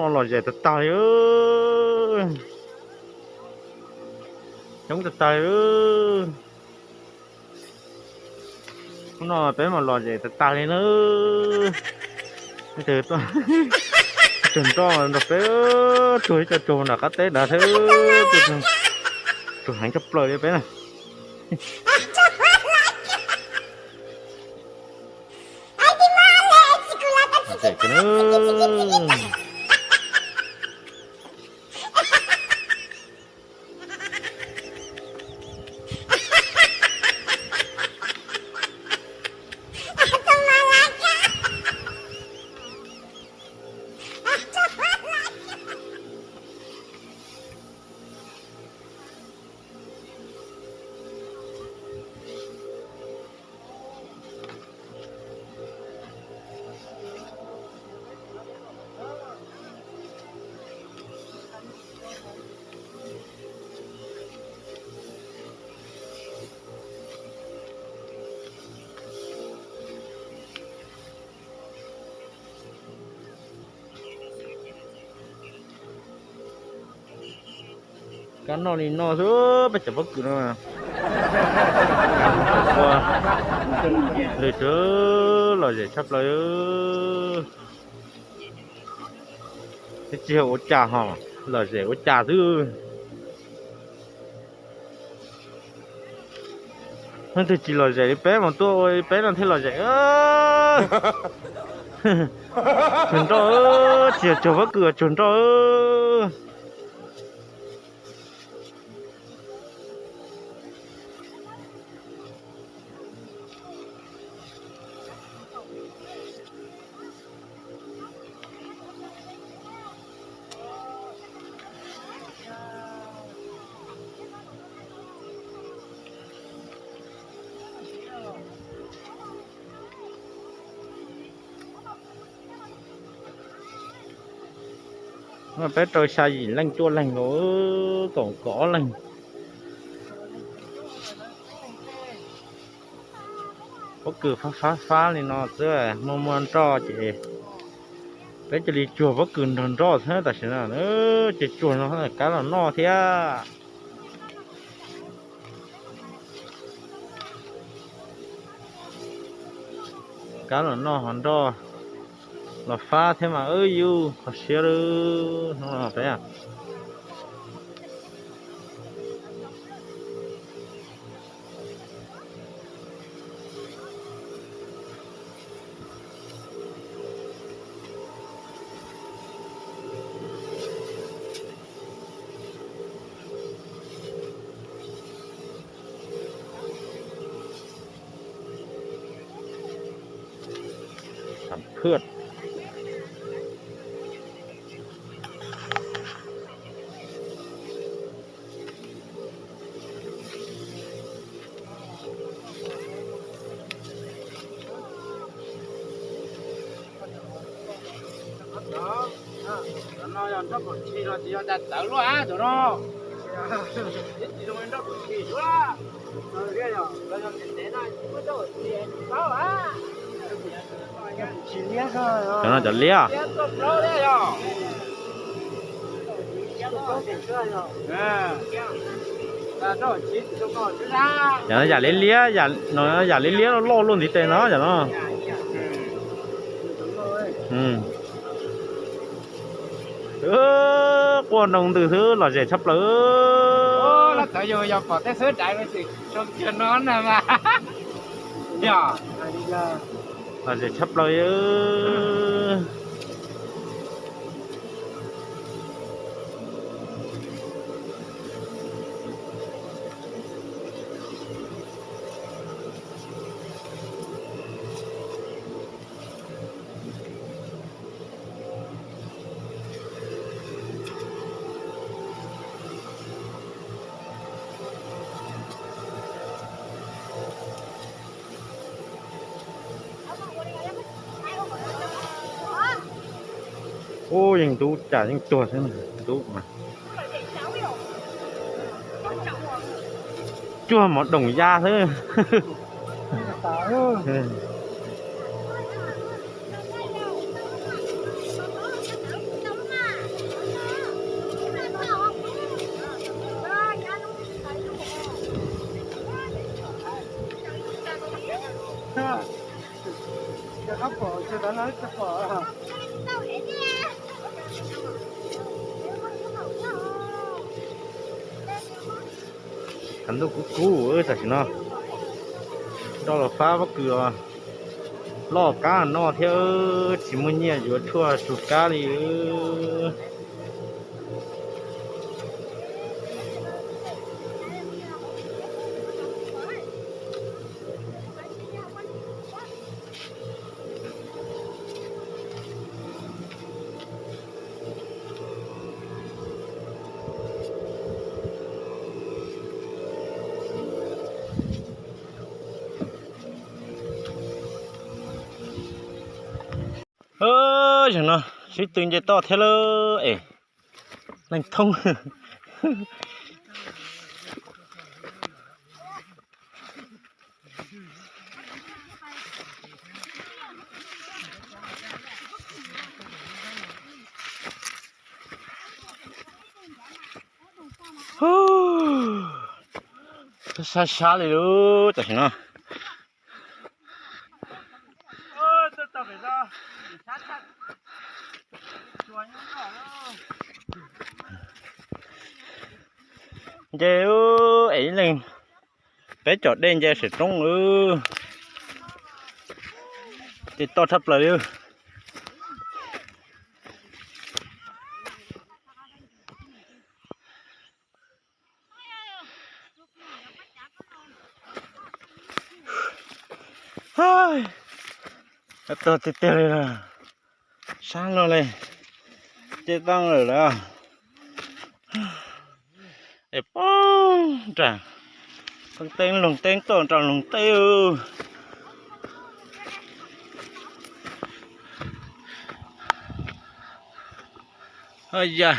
Lom zem tag tag li. Coob tag tag li. Hnub no peb mas lom zem tag tag li na. Tsuag nroj nrog peb tsuag ib co tsuag nram qab teb nrad thiab. Tsuag heev tshaj plaws li peb na. Kab noj li noj xwb peb cov pob kws no. Ua lwm tus lom zem tshaj plaws. Peb tsis yog ua cas ho lom zem ua cas xwb. Leej twg tsis lom zem li peb mas tuaj ua li peb no thiaj lom zem. Tsuag nroj, tsis yog tsuag pob kws, tsuag nroj. Peb rau xya yim leej cuaj leeg los kaum kaum ob leeg. Pob kws fab fab fab li no xwb, muaj muaj nroj ces peb cia li tsuag pob kws nrog nroj thiab tam sim no. Ces tsuag no kab los noj thiab. Kab los noj ho nroj los fab thiab mas wb yus kho siab lawm. Cov no yog nroj kaum tsib no tsis yog dag txawv luaj cov no. Tsis zoo nroj kaum tsib suab. Cov no cov liab. Yam no yam liab liab, yam liab liab loj loj luaj ntiv tes no yam no. Quaj nroo ntws xwb, lom zem tshaj plaws. Lom zem tshaj plaws. Ub, yeej ntub cas yeej tuag xwb ntub mas. Cuag mov doom ya xwb. Thaum ntuj kub kub tam sim no, rov los pab pob kws os, loj kab noj thiab, tsis muaj nyiaj yuav tshuaj su kab li. Zaum no sib tw nce toj thiab lawm es, neeg thoob. Sab sab li lub tam sim no. Nce, es ib leeg peb cov dej nce saum roob, ces toj tshaj plaws li. Tog tiag tiag li, sab luaj li, ces tau lawm lauj. Es poob nram, teeb loog teeb tuaj nram loog teb. Yam,